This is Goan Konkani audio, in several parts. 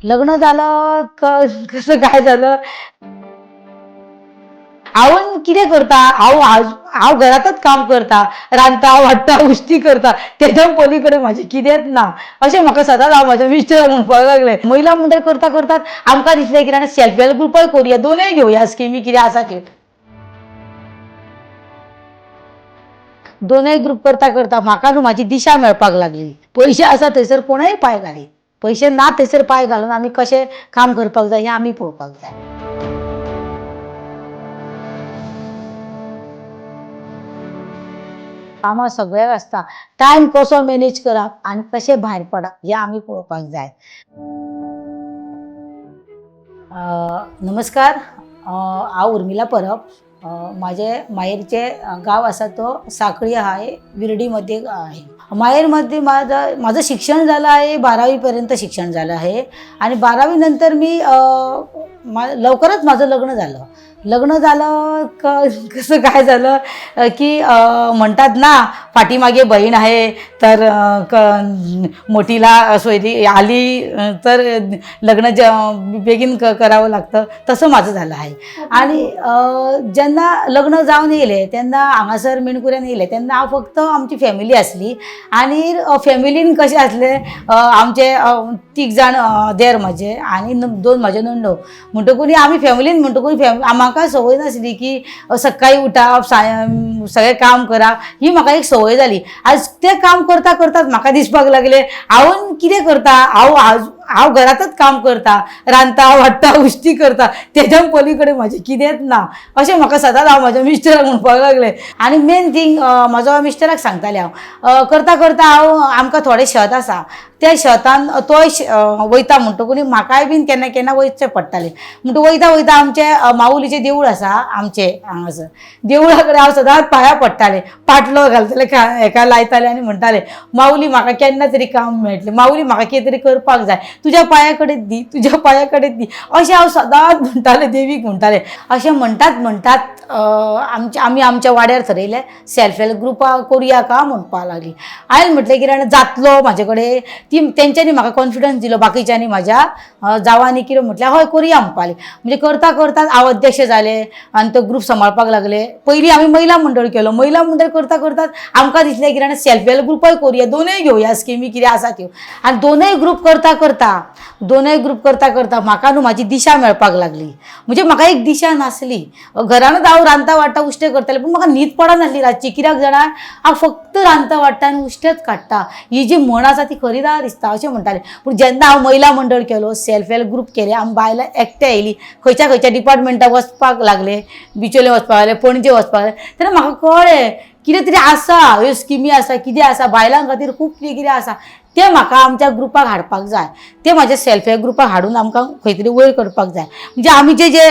लग्न झालं कसं काय झालं, हांव कितें करता, हांव हांव घरांतच काम करता, रांदता वाडटा उश्टी करता, तेच्या पली कडेन म्हाजें कितेंच ना अशें म्हाका सदांच हांव म्हाज्या मिस्टराक म्हणपाक लागलें. महिला मंडळ करता करतात आमकां दिसलें कितें सेल्फ हेल्प ग्रुपय करुया, दोनूय घेवया स्किमी कितें आसा त्यो. दोनूय ग्रुप करता करता म्हाका न्हू म्हाजी दिशा मेळपाक लागली. पयशे आसा थंयसर कोणूय पांय घाली, पयशे ना थंयसर पांय घालून आमी कशें काम करपाक जाय हें आमी पळोवपाक जाय. कामां सगळ्याक आसता, टायम कसो मॅनेज करप आनी कशें भायर पडप हें आमी पळोवपाक जाय. नमस्कार, हांव उर्मिला परब. म्हाजें माहेरचें गांव आसा तो साखळी आहे, विर्डीमध्ये आहे. माहेरमध्ये माझं माझं शिक्षण झालं आहे, 12वीपर्यंत शिक्षण झालं आहे. आणि 12वीनंतर मी लवकरच माझं लग्न झालं. लग्न झालं कसं काय झालं की म्हणतात ना पाठीमागे बहीण आहे तर मोठीला सोयरी आली तर लग्न बेगीन करावं लागतं, तसं माझं झालं आहे. आणि जेन्ना लग्न जावन येयलें तेन्ना हांगासर मेणकुऱ्यान येयलें तेन्ना हांव फक्त आमची फॅमिली आसली. आनी फॅमिलीन कशें आसलें, आमचे 3 जाण देर म्हाजे आनी 2 म्हाजे नंडो, म्हणटकूच आमी फॅमिलीन म्हणटकूच म्हाका संवय नासली की सकाळी उठप सगळें काम करप, ही म्हाका एक संवय जाली. आज तें काम करता करताच म्हाका दिसपाक लागलें हांव कितें करता, हांव हांव घरांतच काम करता, रांदता वाडटा उश्टी करता, तेच्या पली कडेन म्हाजें कितेंच ना अशें म्हाका सदांच हांव म्हाज्या मिस्टराक म्हणपाक लागलें. आनी मेन थींग म्हाजो मिस्टराक सांगतालें हांव, करता करता हांव आमकां थोडें शेत आसा, त्या शेतान तोय वयता म्हणटकूच म्हाकाय बीन केन्ना केन्ना वयचें पडटालें. म्हणटकूच वयता वयता आमचें माऊलीचें देवूळ आसा आमचें हांगासर, देवळा कडेन हांव सदांच पांयां पडटालें, पाटलो घालतालें, हेका लायतालें आनी म्हणटालें माऊली म्हाका केन्ना तरी काम मेळटलें, माऊली म्हाका कितें तरी करपाक जाय, तुज्या पांया कडेन दी, तुज्या पांया कडेन दी, अशें हांव सदांच म्हणटालें, देवीक म्हणटालें. अशें म्हणटात म्हणटात आमच्या आमी आमच्या वाड्यार थरयलें सेल्फ हेल्प ग्रुपां करुया का म्हणपाक लागली. हांवें म्हटलें कितें जातलो म्हाजे कडेन, ती तेंच्यांनी म्हाका कॉन्फिडन्स दिलो, बाकीच्यांनी म्हाज्या जावांनी कितें म्हटलें हय करुया म्हणपाक. म्हणजे करता करता हांव अध्यक्ष जालें आनी तो ग्रूप सांबाळपाक लागले. पयलीं आमी महिला मंडळ केलो, महिला मंडळ करता करतात आमकां दिसलें कितें सेल्फ हेल्प ग्रुपय करुया, दोनूय घेवया स्किमी कितें आसा त्यो. आनी दोनूय ग्रूप करता करता दोनूय ग्रूप करता करता म्हाका न्हू म्हाजी दिशा मेळपाक लागली. म्हणजे म्हाका एक दिशा नासली, घरानूच हांव रांदता वाडटा उश्टें करतालें, पूण म्हाका न्हीद पडनासली रातची. कित्याक जाणा, हांव फक्त रांदता वाडटा आनी उश्टेंच काडटा, ही जी म्हण आसा ती खरी दा दिसता अशें म्हणटालें. पूण जेन्ना हांव महिला मंडळ केलो, सेल्फ हेल्प ग्रूप केले, आमी बायलां एकठांय येयली, खंयच्या खंयच्या डिपार्टमेंटाक वचपाक लागले, बिचोले वचपाक लागले, पणजे वचपाक लागले, तेन्ना म्हाका कळ्ळें कितें तरी आसा, ह्यो स्किमी आसा, कितें आसा बायलां खातीर खूब कितें कितें आसा, तें म्हाका आमच्या ग्रुपाक हाडपाक जाय, तें म्हाज्या सेल्फ हेल्प ग्रुपाक हाडून आमकां खंय तरी वयर करपाक जाय. म्हणजे आमी जे जे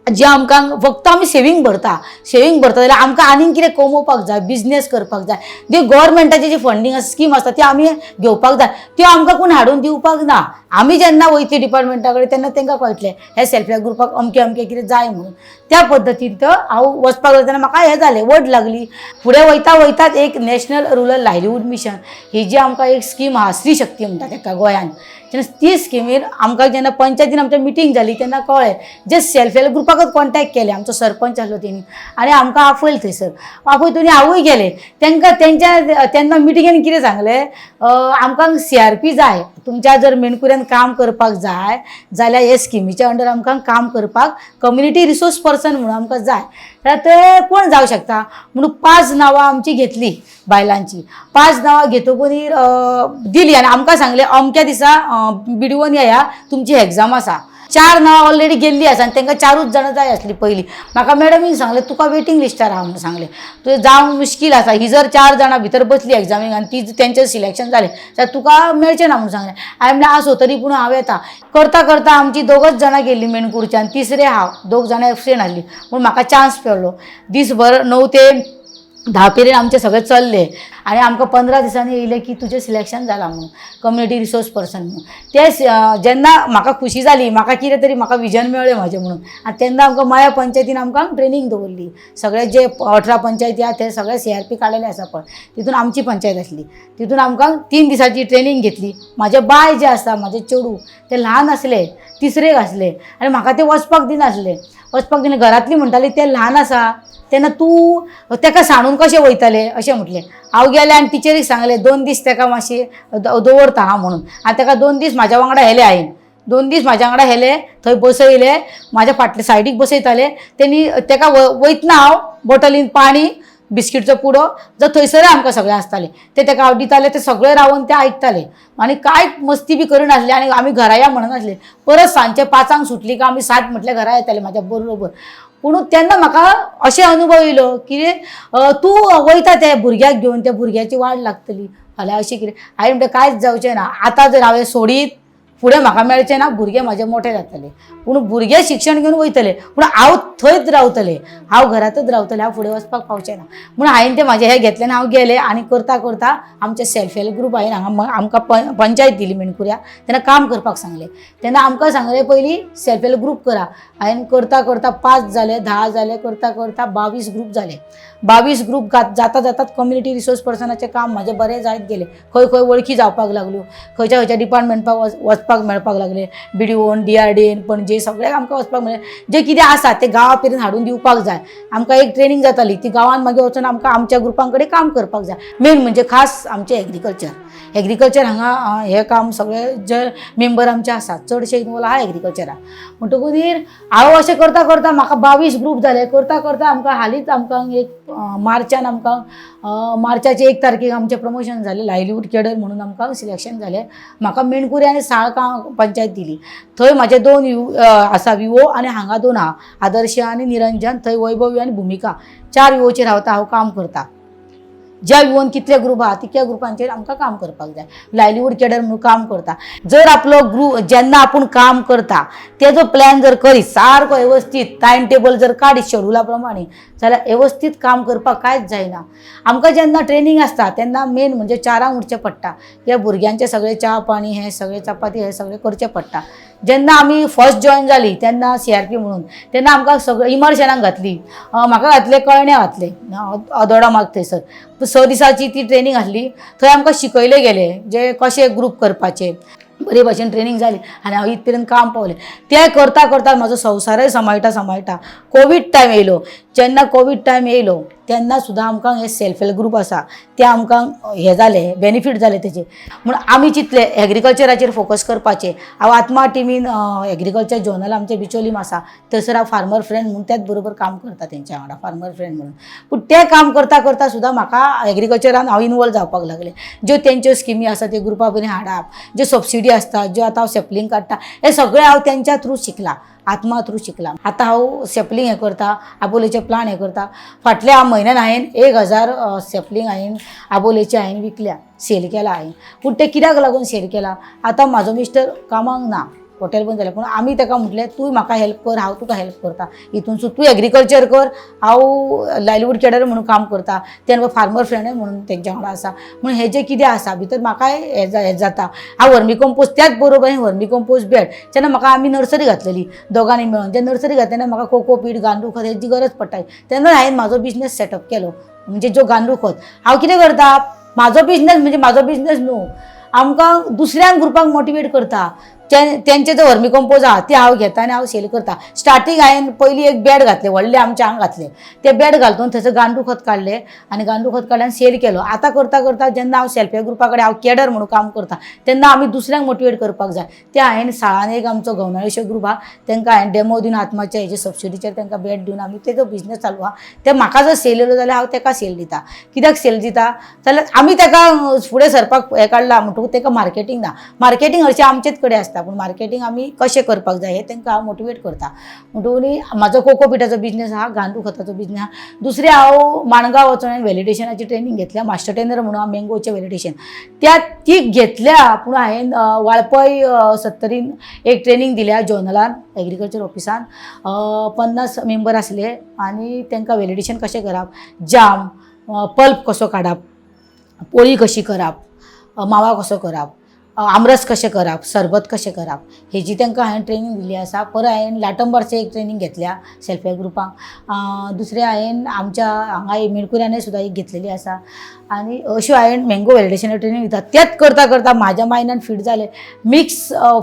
जे आमकां फक्त आमी सेवींग भरता, सेवींग भरता जाल्यार आमकां आनीक कितें कमोवपाक जाय, बिजनेस करपाक जाय, जे गव्हर्मेंटाची जी फंडींग आसा, स्कीम आसता ती आमी घेवपाक जाय, त्यो आमकां कोण हाडून दिवपाक ना. आमी जेन्ना वयतली डिपार्टमेंटा कडेन तेन्ना तांकां कळटलें हे सेल्फ हेल्प ग्रुपाक अमकें अमकें कितें जाय म्हणून. त्या पद्दतीन तो हांव वचपाक लागलें तेन्ना म्हाका हें जालें, वड लागली. फुडें वयता वयताच एक नॅशनल रुरल लायवलीहूड मिशन ही जी आमकां एक स्कीम आहा, स्त्री शक्ती म्हणटा ताका गोंयान, तेन्ना ती स्किमीर आमकां जेन्ना पंचायतीन आमच्या मिटींग जाली तेन्ना कळ्ळें, जे सेल्फ हेल्प ग्रुपाकच कॉन्टेक्ट केले, आमचो सरपंच आसलो तेणी आनी आमकां आपयलें थंयसर, आपय तेणी हांवूय गेलें तांकां तेंच्या तेन्ना मिटिंगेन कितें सांगलें, आमकां CRP जाय, तुमच्या जर मेणकुऱ्यान काम करपाक जाय जाल्यार हे स्किमीच्या अंडर आमकां काम करपाक कम्युनिटी रिसोर्स पर्सन म्हणून आमकां जाय, जाल्यार ते कोण जावं शकता म्हणून 5 नांवां आमची घेतली बायलांची, 5 नांवां घेतकूच दिली आनी आमकां सांगलें अमक्या दिसा BDOन येया, तुमची एग्जाम आसा. 4 नांवां ऑलरेडी गेल्ली आसा आनी तांकां 4ूच जाणां जाय आसली पयलीं. म्हाका मॅडमीन सांगलें तुका वेटींग लिस्टार आहा म्हणून सांगलें, तुवें जावंक मुश्कील आसा, ही जर 4 जाणां भितर बसली एग्जामीक आनी ती तेंचें सिलेक्शन जालें जाल्यार तुका मेळचें ना म्हणून सांगलें. हांवें म्हणलें आसूं, तरी पूण हांव येता. करता करता आमची 2च जाणां गेल्लीं मेणकुरच्यान, तिसरें हांव, 2 जाणां एबसेंट आसलीं, पूण म्हाका चान्स मेळ्ळो. दीसभर 9 ते 10 पिरियड आमचें सगळें चल्लें. आनी आमकां 15 दिसांनी येयलें की तुजें सिलेक्शन जालां म्हणून कम्युनिटी रिसोर्स पर्सन म्हणून. ते जेन्ना म्हाका खुशी जाली, म्हाका कितें तरी म्हाका विजन मेळ्ळें म्हाजें म्हणून. आनी तेन्ना आमकां माया पंचायतीन आमकां ट्रेनींग दवरली. सगळे जे 18 पंचायती आहा ते सगळे CRP काडलेले आसा पळय, तितून आमची पंचायत आसली. तितून आमकां 3 दिसांची ट्रेनींग घेतली. म्हाजें बाय जें आसा, म्हाजें चेडूं तें ल्हान आसलें, तिसरेक आसलें आनी म्हाका तें वचपाक दिनासलें. वचपाक दिना, घरांतलीं म्हणटालीं तें ल्हान आसा तेन्ना तूं तेका सांडून कशें वयतलें अशें म्हटलें. हांव गेलें आनी टिचरीक सांगलें 2 दीस तेका मातशें दवरता हांव म्हणून. आनी तेका 2 दीस म्हाज्या वांगडा हेले हांवें, 2 दीस म्हाज्या वांगडा हेले, थंय बसयले, म्हाज्या फाटले सायडीक बसयताले. तेणी तेका वयतना हांव बॉटलीन पाणी, बिस्किटचो पुडो, जर थंयसर आमकां सगळें आसतालें ते तेका हांव दितालें, ते सगळे रावन ते आयकताले आनी कांय मस्ती बी करिनासले. आनी आमी घरा या म्हणनासले. परत सांजचे 5 सुटली काय आमी 7 म्हटल्यार घरा येताले म्हाज्या बरोबर. पूण तेन्ना म्हाका अशें अनुभव येयलो की तूं वयता त्या भुरग्याक घेवन, त्या भुरग्याची वाड लागतली फाल्यां अशें कितें. हांवें म्हणलें कांयच जावचें ना, आतां जर हांवें सोडीत फुडें म्हाका मेळचें ना, भुरगे म्हाजे मोठे जातले, पूण भुरगे शिक्षण घेवन वयतले, पूण हांव थंयच रावतलें, हांव घरांतच रावतलें, हांव फुडें वचपाक पावचें ना. म्हणून हांवें तें म्हाजें हें घेतलें आनी हांव गेलें. आनी करता करता आमचे सेल्फ हेल्प ग्रूप हांवें हांगा आमकां पंचायत दिली मेणकुऱ्या, तेन्ना काम करपाक सांगलें. तेन्ना आमकां सांगलें पयलीं सेल्फ हेल्प ग्रूप करा. हांवें करता करता 5 जाले, 10 जाले, करता करता 22 ग्रूप जाले. 22 ग्रूप जाता जातात कम्युनिटी रिसोर्स पर्सनाचें काम म्हाजें बरें जायत गेलें. खंय खंय वळखी जावपाक लागल्यो, खंयच्या खंयच्या डिपार्टमेंटाक वचपाक मेळपाक लागलें. BDOन, DRDN, Panaji सगळ्याक आमकां वचपाक मेळ्ळें. जें कितें आसा तें गांवा पर्यंत हाडून दिवपाक जाय. आमकां एक ट्रेनींग जाताली ती गांवांत मागीर वचून आमकां आमच्या ग्रुपां कडेन काम करपाक जाय. मेन म्हणजे खास आमचें एग्रीकल्चर. एग्रीकल्चर हांगा हें काम सगळे जे मेंबर आमचे आसात चडशे इनवॉल्व आहा एग्रीकल्चराक. म्हणटकूच हांव अशें करता करता म्हाका 22 ग्रूप जाले. करता करता आमकां हालींच आमकां एक मार्चान आमकां मार्चाचे 1 तारखेक आमचें प्रमोशन जालें, लायवलीहूड केडर म्हणून आमकां सिलेक्शन जालें. म्हाका मेणकुरी आनी साळ पंचायत दिली. थंय म्हाजे 2 आसा विवो आनी हांगा 2 आहा, आदर्श आनी निरंजन. थंय वैभवी आनी भुमिका, 4 विवोचेर हांव हांव काम करता. ज्या विवोन कितले ग्रूप आहा तितक्या ग्रुपांचेर आमकां काम करपाक जाय. लायवलीहूड केडर म्हणून काम करता. जर आपलो ग्रूप जेन्ना आपूण काम करता तेजो प्लॅन जर करीत सारको वेवस्थीत टायम टेबल जर काडीत शेड्युला प्रमाणे जाल्यार वेवस्थीत काम करपाक कांयच जायना. आमकां जेन्ना ट्रेनींग आसता तेन्ना मेन म्हणजे 4 उठचें पडटा. ह्या भुरग्यांचें सगळें च्या पाणी हें सगळें चपाती हें सगळें करचें पडटा. जेन्ना आमी फर्स्ट जॉयन जाली तेन्ना CRP म्हणून तेन्ना आमकां सगळें इमर्शनाक घातली. म्हाका घातलें कळण्या घातलें अदोडा माग थंयसर 6 दिसांची ती ट्रेनींग आसली. थंय आमकां शिकयलें गेलें जे कशें ग्रूप करपाचे. बरे भाशेन ट्रेनींग जाली आनी हांव इतपर्यंत पर्यंत काम पावलें. तें करता करता म्हाजो संवसारय सांबाळटा सांबाळटा कोवीड टायम येयलो. जेन्ना कोवीड टायम येयलो तेन्ना सुद्दां आमकां हे सेल्फ हेल्प ग्रूप आसा ते आमकां हें जालें, बेनिफीट जालें तेजें. म्हूण आमी चिंतलें एग्रीकल्चराचेर फोकस करपाचें. हांव आत्मा टिमीन एग्रीकल्चर झोनल आमचें बिचोलीम आसा थंयसर हांव फार्मर फ्रेंड म्हणून त्याच बरोबर काम करता तेंच्या वांगडा फार्मर फ्रेंड म्हणून. पूण तें काम करता करता सुद्दां म्हाका एग्रीकल्चरान हांव इनवॉल्व जावपाक लागलें. ज्यो तेंच्यो स्किमी आसा त्यो ग्रुपा पयलीं हाडप, ज्यो सबसिडी आसता, ज्यो आतां हांव सेपलींग काडटा, हें सगळें हांव तेंच्या थ्रू शिकलां, आत्मा थ्रू शिकलां. आतां हांव सेपलींग हें करता, आबोलेचें प्लांट हें करता. फाटल्या म्हयन्यान हांवें 1000 सेपलींग हांवें आबोलेचें हांवें विकल्या, सेल केला हांवें. पूण तें कित्याक लागून सेल केला, आतां म्हाजो मिस्टर कामाक ना, हॉटेल बंद जालें. पूण आमी ताका म्हटलें तूं म्हाका हेल्प कर, हांव तुका हेल्प करता. हितूनसून तूं एग्रीकल्चर कर, हांव लायवलीहूड केडर म्हणून काम करता, ते फार्मर फ्रेंड म्हणून तेंच्या वांगडा आसा. म्हणून हें जें कितें आसा भितर म्हाकाय हें जाता. हांव वर्मी कंपोस्ट त्याच बरोबर वर्मी कंपोस्ट बेड जेन्ना म्हाका आमी नर्सरी घातलेली दोगांनी मेळून, जे नर्सरी घातली तेन्ना म्हाका कोकोपीट गांडूळ खत हेची गरज पडटा. तेन्ना हांवें म्हाजो बिजनेस सेटअप केलो, म्हणजे जो गांडूळ खत. हांव कितें करता, म्हाजो बिजनेस म्हणजे म्हाजो बिजनेस न्हू, आमकां दुसऱ्यांक ग्रुपाक मोटिवेट करता. तेंचे जे वर्मी कंपोज आहा ते हांव घेता आनी हांव सेल करता. स्टार्टींग हांवें पयलीं एक बेड घातलें, व्हडलें आमच्या हांगा घातलें. तें बेड घालून थंयसर गांडूळ खत काडलें आनी गांडूळ खत काडलें आनी सेल केलो. आतां करता करता जेन्ना हांव सेल्फ हेल्प ग्रुपा कडेन हांव केडर म्हणून काम करता तेन्ना आमी दुसऱ्यांक मोटिवेट करपाक जाय. तें हांवें साळान एक आमचो गवनाळेश्वर ग्रूप आहा तेंकां हांवें डेमो दिवन आत्माच्या हेजे सबसिडीचेर तेंकां बेड दिवन आमी तेजो बिजनेस चालू आहा. ते म्हाका जर सेल येयलो जाल्यार हांव तेका सेल दिता. कित्याक सेल दिता जाल्यार आमी तेका फुडें सरपाक हें काडलां म्हणटकूच तेका मार्केटींग ना. मार्केटींग हरशीं आमचेच कडेन आसता, पूण मार्केटींग आमी कशें करपाक जाय हें तांकां हांव मोटिवेट करता. म्हणटकूच म्हाजो कोकोपिटाचो बिजनेस आहा, गांडूळ खताचो बिजनेस आहा. दुसरें हांव माणगांव वचून हांवें व्हॅलिडेशनाची ट्रेनींग घेतल्या, मास्टर ट्रेनर म्हणून हांव मँगोचें व्हॅलिडेशन त्या ती घेतल्या. पूण हांवें वाळपय सत्तरीन एक ट्रेनींग दिल्या झोनलान एग्रीकल्चर ऑफिसान, 50 मेंबर आसले आनी तांकां व्हॅलिडेशन कशें करप, जाम पल्प कसो काडप, पोळी कशी करप, मावा कसो करप, आमरस कशें करप, सरबत कशें करप, हेजी तांकां हांवें ट्रेनींग दिल्ली आसा. परत हांवें लाटंबारचे एक ट्रेनींग घेतल्या सेल्फ हेल्प ग्रुपांक. दुसरें हांवें आमच्या हांगा मेणकुऱ्यानय सुद्दां एक घेतलेली आसा. आनी अश्यो हांवें मँगो व्हॅलिडेशन ट्रेनींग दिता. तेच करता करता म्हाज्या मायंडान फीट जालें मिक्स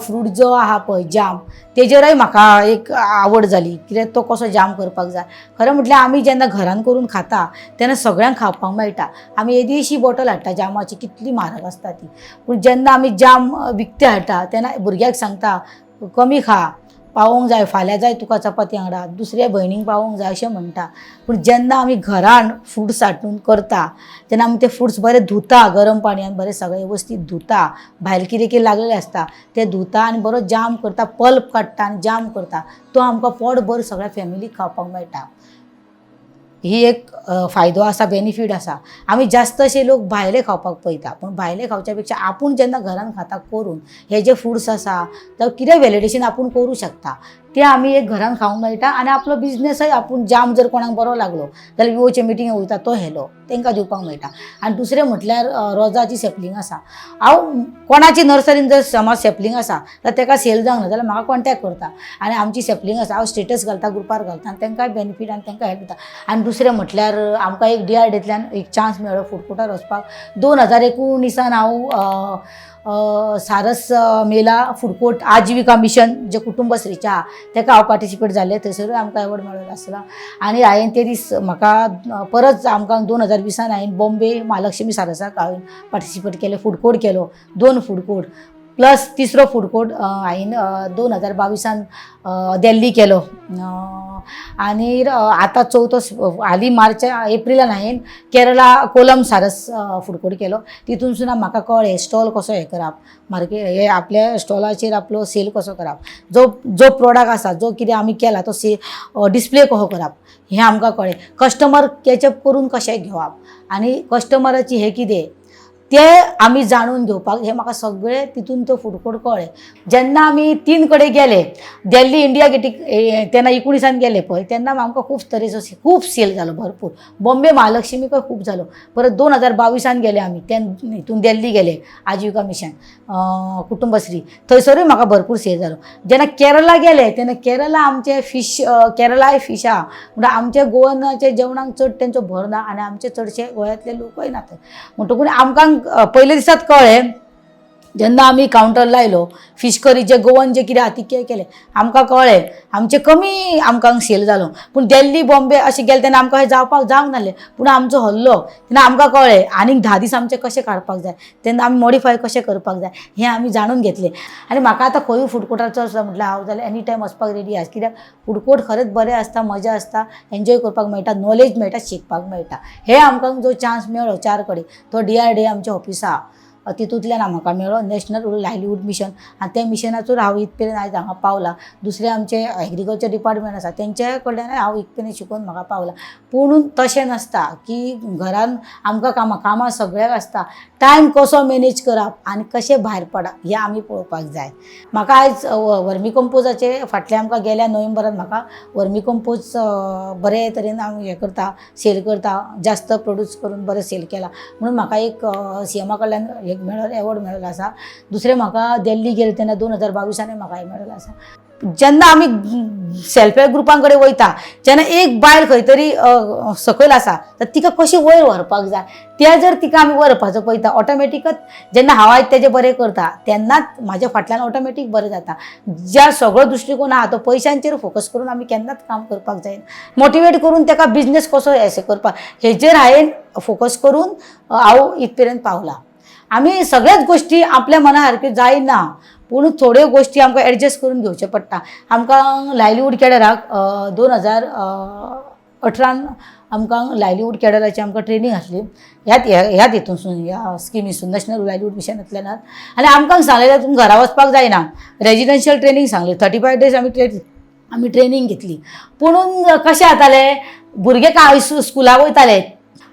फ्रूट जो आहा पळय जाम, तेजेरय म्हाका एक आवड जाली कित्याक तो कसो जाम करपाक जाय. खरें म्हटल्यार आमी जेन्ना घरान करून खाता तेन्ना सगळ्यांक खावपाक मेळटा. आमी येदीशी बॉटल हाडटा जामाची, कितली म्हारग आसता ती, पूण जेन्ना आमी जाम विकते हाडटा तेन्ना भुरग्याक सांगता कमी खा, पावोवंक जाय, फाल्यां जाय तुका चपाती वांगडा, दुसऱ्या भयणींक पावोवंक जाय अशें म्हणटा. पूण जेन्ना आमी घरान फ्रुट्स हाडून करता तेन्ना आमी ते फ्रुट्स बरे धुता, गरम पाणयान बरे सगळे वेवस्थीत धुता, भायर कितें कितें लागलेलें आसता तें धुता आनी बरो जाम करता, पल्प काडटा आनी जाम करता, तो आमकां पोटभर सगळ्या फॅमिलीक खावपाक मेळटा. ही एक फायदो आसा, बेनिफीट आसा. आमी जास्त अशे लोक भायले खावपाक पळयता, पूण भायले खावच्या पेक्षा आपूण जेन्ना घरान खाता करून हे जे फ्रुट्स आसा जावं कितें व्हॅलिडेशन आपूण करूं शकता ते आमी एक घरान खावंक मेळटा. आनी आपलो बिजनसय आपूण जाम जर कोणाक बरो लागलो जाल्यार विवोचे मिटींग वयता तो हेलो तांकां दिवपाक मेळटा. आनी दुसरें म्हटल्यार रोजाची सॅपलिंग आसा. हांव कोणाची नर्सरीन जर समज सॅपलिंग आसा जाल्यार ताका सेल जावंक ना जाल्यार म्हाका कॉन्टेक्ट करता आनी आमची सॅपलिंग आसा हांव स्टेटस घालता, ग्रुपार घालता आनी तांकांय बेनिफीट आनी तांकां हेल्प जाता. आनी दुसरें म्हटल्यार आमकां एक डीआरडींतल्यान एक चान्स मेळ्ळो फूड कोर्टार वचपाक. 2019 हांव सारस मेला फूड कोर्ट आजीविका मिशन जे कुटुंबश्रीचें आहा तेका हांव पार्टिसिपेट जालें, थंयसरूय आमकां एवॉर्ड मेळ्ळो आसलो. आनी हांवें ते दीस म्हाका परत आमकां 2020 हांवें बॉम्बे महालक्ष्मी सारसाक हांवें पार्टिसिपेट केलें, फूड कोर्ट केलो, 2 फूड कोर्ट प्लस तिसरो फूड कोर्ट हांवें 2022 दिल्ली केलो. आनी आतां चवथो हालीं मार्च एप्रिलान हांवें केरळा कोलम सारस फूड कोर्ट केलो. तितूनसून म्हाका कळ्ळें स्टॉल कसो हें करप, मार्केट हे आपल्या स्टॉलाचेर आपलो सेल कसो करप, जो जो प्रोडक्ट आसा जो कितें आमी केला तो से डिस्प्ले कसो करप हें आमकां कळ्ळें. कस्टमर कॅचअप करून कशें घेवप आनी कस्टमराची हें कितें तें आमी जाणून घेवपाक हें म्हाका सगळें तितून तो फूड कोर्ट कळ्ळें. जेन्ना आमी 3 कडेन गेले, दिल्ली इंडिया गेटीक तेन्ना 19 गेले पळय तेन्ना आमकां खूब तरेचो खूब सेल जालो भरपूर. बॉम्बे महालक्ष्मीकय खूब जालो. परत 2022 गेले आमी हितून दिल्ली गेले आजीविका मिशन कुटुंबश्री, थंयसरूय म्हाका भरपूर सेल जालो. जेन्ना केरला गेले तेन्ना केरला आमचे फीश, केरलाय फीश आहा म्हणटा आमच्या गोवनाच्या जेवणाक चड तेंचो भर ना आनी आमचे चडशे गोंयांतले लोकय ना थंय, म्हणटकूच आमकां पयले दिसात कळ्ळें जेन्ना आमी कावंटर लायलो फीश करी जे गोवन जे कितें आहा ती केलें आमकां कळ्ळें आमचें कमी आमकां सेल जालो. पूण दिल्ली बॉम्बे अशें गेले तेन्ना आमकां हें जावपाक जावंक नासलें, पूण आमचो हल्लो तेन्ना आमकां कळ्ळें आनीक 10 दीस आमचे कशें काडपाक जाय, तेन्ना आमी मॉडिफाय कशें करपाक जाय हें आमी जाणून घेतलें. आनी म्हाका आतां खंयूय फूड कोर्टार वचो म्हटल्यार हांव जाल्यार एनी टायम वचपाक रेडी आसा, कित्याक फूड कोर्ट खरेंच बरें आसता, मजा आसता, एन्जॉय करपाक मेळटा, नॉलेज मेळटा, शिकपाक मेळटा. हे आमकां जो चान्स मेळ्ळो 4 कडेन तो डीआरडी आमच्या ऑफिसा तितूंतल्यान म्हाका मेळ्ळो नॅशनल रुरल लायवलीहूड मिशन आनी त्या मिशनाचोर हांव इतपर्यंत आयज हांगा पावलां. दुसरें आमचें एग्रीकल्चर डिपार्टमेंट आसा तेंच्या कडल्यानय हांव इतपर्यंत शिकून म्हाका पावलां. पुणून तशें नासता की घरान आमकां कामां कामां सगळ्याक आसता, टायम कसो मॅनेज करप आनी कशें भायर पडप हें आमी पळोवपाक जाय. म्हाका आयज वर्मी कंपोजाचे फाटल्या आमकां गेल्या नोव्हेंबरान म्हाका वर्मी कंपोज बरे तरेन हांव हें करता, सेल करता, जास्त प्रोड्यूस करून बरें सेल केला म्हणून म्हाका एक सीएमा कडल्यान एक मेळ्ळो एवॉर्ड मेळ्ळो आसा. दुसरें म्हाका दिल्ली गेले तेन्ना 2022 म्हाका हें मेळ्ळो आसा. जेन्ना आमी सेल्फ हेल्प ग्रुपां कडेन वयता जेन्ना एक बायल खंय तरी सकयल आसा तर तिका कशी वयर व्हरपाक जाय त्या जर तिका आमी वयर व्हरपाचो पळयता ऑटोमॅटिकच जेन्ना हांव आयज तेजें बरें करता तेन्नाच म्हाज्या फाटल्यान ऑटोमॅटीक बरें जाता. ज्या सगळो दृश्टिकोन आहा तो पयशांचेर फोकस करून आमी केन्नाच काम करपाक जायना. मोटिवेट करून तेका बिजनेस कसो अशें करपाक हेजेर हांवें फोकस करून हांव इतपर्यंत पावलां. आमी सगळ्याच गोश्टी आपल्या मना सारक्यो जायना, पूण थोड्यो गोश्टी आमकां एडजस्ट करून घेवच्यो पडटा. आमकां लायवलीहूड कॅडराक 2018 आमकां लायवलीहूड कॅडराची आमकां ट्रेनींग आसली ह्याच ह्याच हितूनसून ह्या स्किमीसून नॅशनल लायवलीहूड मिशनांतल्यान. आनी आमकां सांगलेलें तुमी घरा वचपाक जायना, रेजिडेन्शियल ट्रेनींग सांगली, 35 डेज आमी ट्रेनींग घेतली. पुणून कशें जातालें भुरगे काय स्कुलाक वयताले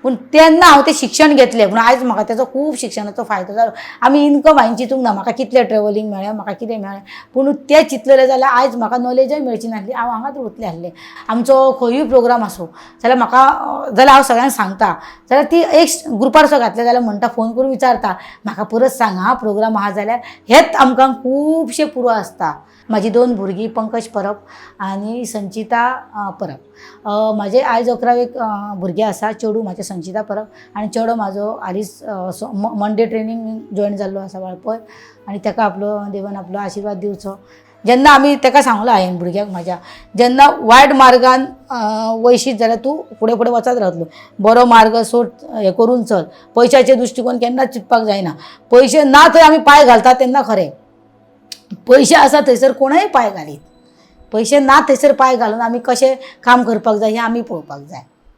पूण तेन्ना हांव तें शिक्षण घेतलें पूण आयज म्हाका तेजो खूब शिक्षणाचो फायदो जालो. आमी इनकम हांवें चिंतूंक ना म्हाका कितलें ट्रेवलींग मेळ्ळें, म्हाका कितें मेळ्ळें, पूण तें चिंतलेलें जाल्यार आयज म्हाका नॉलेजय मेळची नासली, हांव हांगाच उरतलें आसलें. आमचो खंयूय प्रोग्राम आसूं जाल्यार म्हाका, जाल्यार हांव सगळ्यांक सांगता, जाल्यार ती एक ग्रुपार सो घातलें जाल्यार म्हणटा, फोन करून विचारता म्हाका परत सांग आं प्रोग्राम आहा जाल्यार. हेच आमकां खुबशें पुरो आसता. म्हाजी 2 भुरगीं, पंकज परब आनी संचिता परब. म्हाजें आयज 11वेक भुरगें आसा, चेडूं म्हाजें संचिता परब आनी चेडो म्हाजो हालींच मंडे ट्रेनींग जॉयन जाल्लो आसा वाळपय, आनी ताका आपलो देवान आपलो आशिर्वाद दिवचो. जेन्ना आमी ताका सांगलां हांवें भुरग्याक म्हाज्या, जेन्ना वायट मार्गान वयशीत जाल्यार तूं फुडें फुडें वचत रावतलो, बरो मार्ग सोड हें करून चल. पयशाचे दृश्टिकोन केन्नाच चिंतपाक जायना. पयशे ना थंय आमी पांय घालता तेन्ना खरें, पयशे आसा थंयसर कोणय पांय घालीत, पयशे ना थंयसर पांय घालून आमी कशें काम करपाक जाय हें आमी पळोवपाक जाय.